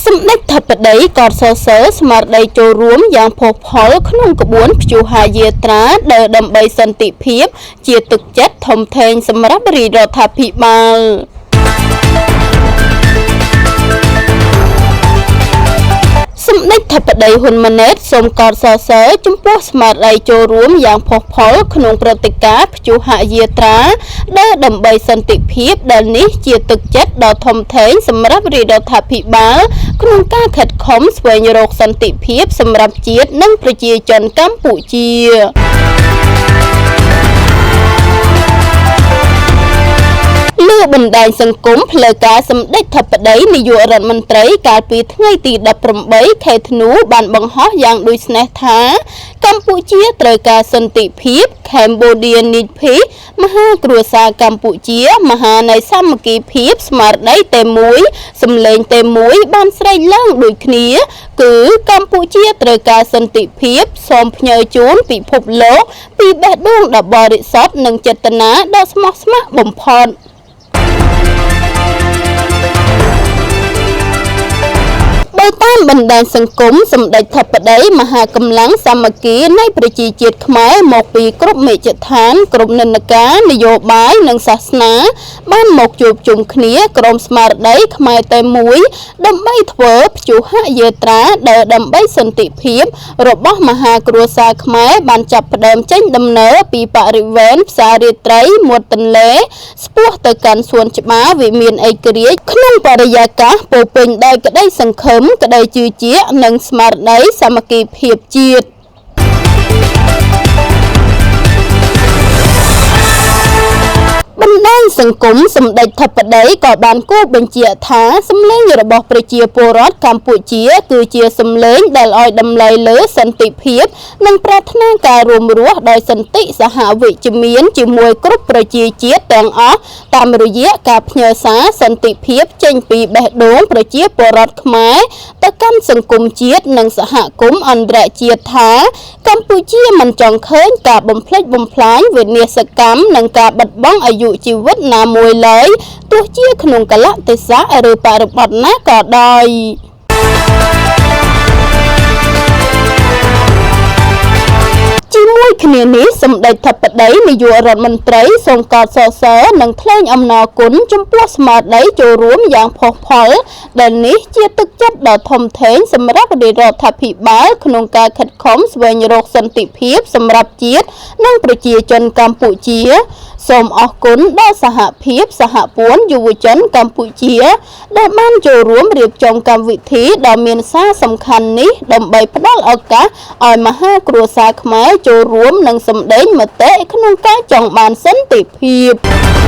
សម្ដេចធិបតីកោតសរសើរស្មារតីចូលរួមយ៉ាងផុសផុលក្នុងក្បួនព្យុហយាត្រាដើរដើម្បីសន្តិភាព ជាទឹកចិត្តធំធេងសម្រាប់រាជរដ្ឋាភិបាល សម្ដេចធិបតីហ៊ុនម៉ាណែតសូមកោតសរសើរចំពោះស្មារតីចូលរួមយ៉ាងផុសផុលក្នុងព្រឹត្តិការណ៍ព្យុហយាត្រាដើរដើម្បីសន្តិភាពដែលនេះជាទឹកចិត្តដ៏ធំធេងសម្រាប់រាជរដ្ឋាភិបាលក្នុងការខិតខំស្វែងរកសន្តិភាពសម្រាប់ជាតិនិងប្រជាជនកម្ពុជា លើបណ្ដាញសង្គមផ្លូវការសម្ដេចធិបតីនាយករដ្ឋមន្ត្រីកាលពីថ្ងៃទី18ខែធ្នូបានបង្ហោះយ៉ាងដូចនេះថាកម្ពុជាត្រូវការសន្តិភាព Cambodia Need Peace មហាគ្រួសារកម្ពុជាមហានៃសាមគ្គីភាពស្មារតីតែមួយសម្លេងតែមួយបានស្រែកឡើងដូចគ្នា គឺកម្ពុជាត្រូវការសន្តិភាពសូមផ្ញើជូនពិភពលោកពីបេះដូងដ៏បរិសុទ្ធនិងចេតនាដ៏ស្មោះស្ម័គ្របំផុត បើតាមបណ្ដាញសង្គមសម្ដេចធិបតីមហាកម្លាំងសាមគ្គីនៃប្រជាជាតិខ្មែរមកពីគ្រប់មជ្ឈដ្ឋានគ្រប់និន្នាការនយោបាយនិងសាសនាបានមកជួបជុំគ្នាក្រុមស្មារតីខ្មែរតែមួយដើម្បីធ្វើព្យុហយាត្រាដើរដើម្បីសន្តិភាពរបស់មហាគ្រួសារខ្មែរបានចាប់ផ្ដើមចេញដំណើរពីបរិវេណផ្សាររាត្រីមាត់ទន្លេស្ពោះទៅកាន់សួនច្បារវិមានឯករាជ្យក្នុងបរិយាកាសពោរពេញដោយក្តីសង្ឃឹមក្តីជឿជាក់និងស្មារតីសាមគ្គីភាពជាតិ បណ្ដាញសង្គមសម្ដេចធិបតីក៏បានគូសបញ្ជាក់ថាសម្លេងរបស់ប្រជាពលរដ្ឋកម្ពុជាគឺជាសម្លេងដែលឲ្យតម្លៃលើសន្តិភាពនិងប្រាថ្នាការរួមរស់ដោយសន្តិសហវិជ្ជមានជាមួយគ្រប់ប្រជាជាតិទាំងអស់តាមរយៈការផ្ញើសារសន្តិភាពចេញពីបេះដូងប្រជាពលរដ្ឋខ្មែរទៅកាន់សង្គមជាតិនិងសហគមន៍អន្តរជាតិថាកម្ពុជាមិនចង់ឃើញការបំផ្លិចបំផ្លាញវិនាសកម្មនិងការបាត់បង់អាយុជីវិតណាមួយឡើយទោះជាក្នុងកាលៈទេសៈឬបរិបទណាក៏ដោយ ជាមួយគ្នានេះសម្ដេចធិបតីនាយករដ្ឋមន្ត្រីសូមកោតសរសើរនិងថ្លែងអំណរគុណចំពោះស្មារតីចូលរួមយ៉ាងផុសផុលដែលនេះជាទឹកចិត្តដ៏ធំធេងសម្រាប់រាជរដ្ឋាភិបាលក្នុងការខិតខំស្វែងរកសន្តិភាពសម្រាប់ជាតិនិងប្រជាជនកម្ពុជាសូមអរគុណដល់សហភាពសហព័ន្ធយុវជនកម្ពុជាដែលបានចូលរួមរៀបចំកម្មវិធីដ៏មានសារសំខាន់នេះដើម្បីផ្ដល់ឱកាសឲ្យមហាគ្រួសារខ្មែរចូលរួមនិងសម្ដែងមតិក្នុងការចង់បានសន្តិភាព។